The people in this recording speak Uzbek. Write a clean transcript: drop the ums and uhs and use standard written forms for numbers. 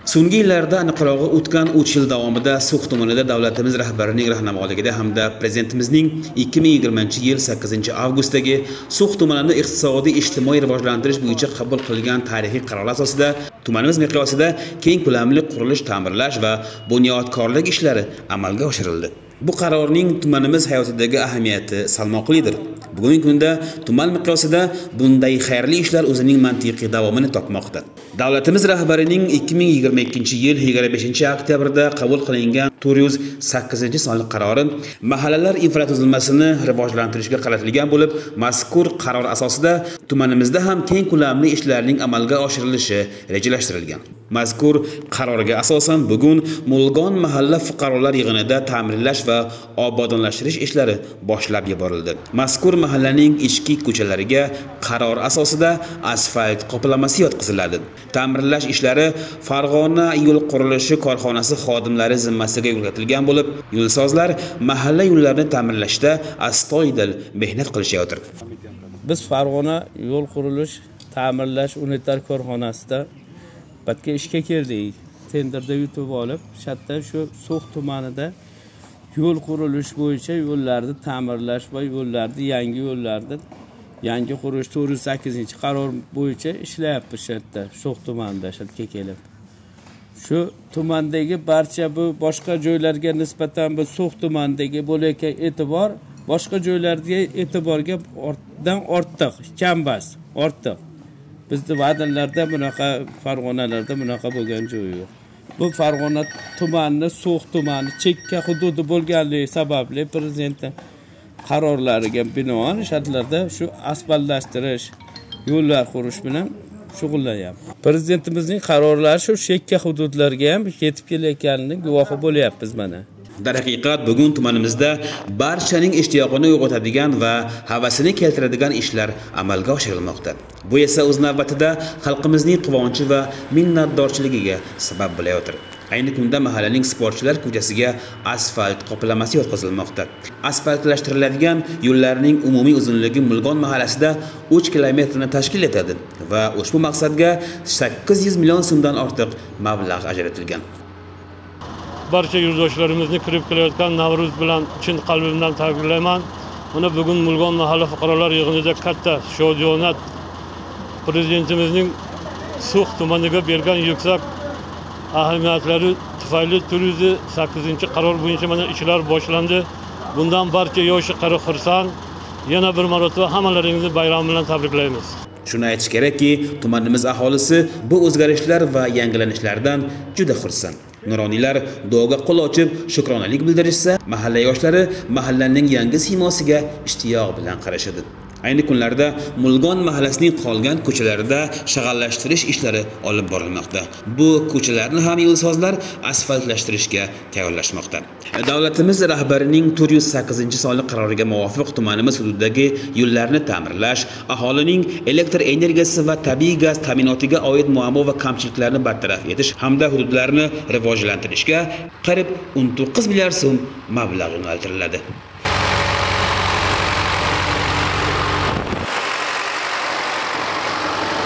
So'nggi yillarda, aniqrog'i o'tgan 3 yil davomida So'x tumanida davlatimiz rahbarining rahnamoligida hamda prezidentimizning 2020-yil 8-avgustdagi So'x tumanini iqtisodiy ijtimoiy rivojlantirish bo'yicha qabul qilingan tarixiy qaror asosida tumanimiz miqyosida keng ko'lamli qurilish, ta'mirlash va bunyodkorlik ishlari amalga oshirildi. Bu qarorning tumanimiz hayotidagi ahamiyati salmoqlidir. Bugungi kunda tuman miqyosida bunday xayrli ishlar o'zining mantiqiy davomini topmoqda. Davlatimiz rahbarining 2022-yil 25-oktyabrda qabul qilingan 408-sonli qarori mahallalar infratuzilmasini rivojlantirishga qaratilgan bo'lib, mazkur qaror asosida tumanimizda ham keng ko'lamli ishlarning amalga oshirilishi rejalashtirilgan. Mazkur qarorga asosan bugun Mulgon mahalla fuqarolar yig'inida ta'mirlash va obodonlashtirish ishlari boshlab yuborildi. Mazkur mahallaning ichki ko'chalariga qaror asosida asfalt qoplamasi yotqiziladi. Ta'mirlash ishlari Farg'ona yo'l qurilishi korxonasi xodimlari zimmasiga yuklatilgan bo'lib, yo'lsozlar mahalla yo'llarini ta'mirlashda astoydil mehnat qilishayotir. Biz Farg'ona yo'l qurilish ta'mirlash unitar korxonasida batga ishga keldik. Tenderda yutib olib, shatda shu So'x tumanida yo'l qurilish bo'yicha yo'llarni ta'mirlash va yo'llarni yangi yo'llarni yangi qurish 408-qaror bo'yicha ishlayapmiz shu yerda, So'x tumanida shatga kelib. Shu tumandagi barcha bu boshqa joylarga nisbatan bu So'x tumanidagi bo'layotgan e'tibor boshqa joylarga e'tiborga ortdan ortiq, kambas, ortiq. Bizda Vadinlarda bunaqa, Farg'onalarda bunaqa bo'lgan joyi yo'q. Bu Farg'ona tumanini, So'x tumani chekka hududi bo'lganligi sababli prezidentning qarorlariga binoan shartlarda shu asfaltlashtirish, yo'llar qurish bilan shug'ullanyapmiz. Prezidentimizning qarorlari shu chekka hududlarga ham yetib kelayotganining guvohi bo'lyapmiz mana. Darhaqiqat bugun tumanimizda barchaning ishtiyoqini uyg'otadigan va havasini keltiradigan ishlar amalga oshirilmoqda. Bu esa o'z navbatida xalqimizning quvonchi va minnatdorchiligiga sabab bo'layotir. Ayni kunda mahallaning sportchilar ko'chasiga asfalt qoplamasi yotqizilmoqda. Asfaltlashtiriladigan yo'llarning umumiy uzunligi Mulgon mahallasida 3 kilometrni tashkil etadi va ushbu maqsadga 800 million so'mdan ortiq mablag' ajratilgan. Barcha yurtdoshlarimizni kirib kelayotgan Navro'z bilan chin qalbimdan tabriklayman. Mana bugun Mulgon mahalla fuqarolar yig'inida katta shodiyona prezidentimizning So'x tumaniga bergan yuksak ahamiyatlari tufayli 408-qaror bo'yicha mana ishlar boshlandi. Bundan barcha yoshi qari xursand. Yana bir marotaba hammalaringizni bayram bilan tabriklaymiz. Shuni aytish kerakki, tumanimiz aholisi bu o'zgarishlar va yangilanishlardan juda xursand. Nuroniylar duoga qo'l ochib, shukronalik bildirishsa, mahalla yoshlari mahallaning yangi siymosiga ishtiyoq bilan qarashadi. Ayni kunlarda Mulgon mahallasining qolgan ko'chalarida shag'allashtirish ishlari olib borilmoqda. Bu ko'chalarni ham yo'lsozlar asfaltlashtirishga tayyorlashmoqda. Davlatimiz rahbarining 408-sonli qaroriga muvofiq tumanimiz hududidagi yo'llarni ta'mirlash, aholining elektr energiyasi va tabiiy gaz ta'minotiga oid muammo va kamchiliklarni bartaraf etish hamda hududlarni rivojlantirishga qariyb 19 milliard so'm mablag' yo'naltiriladi.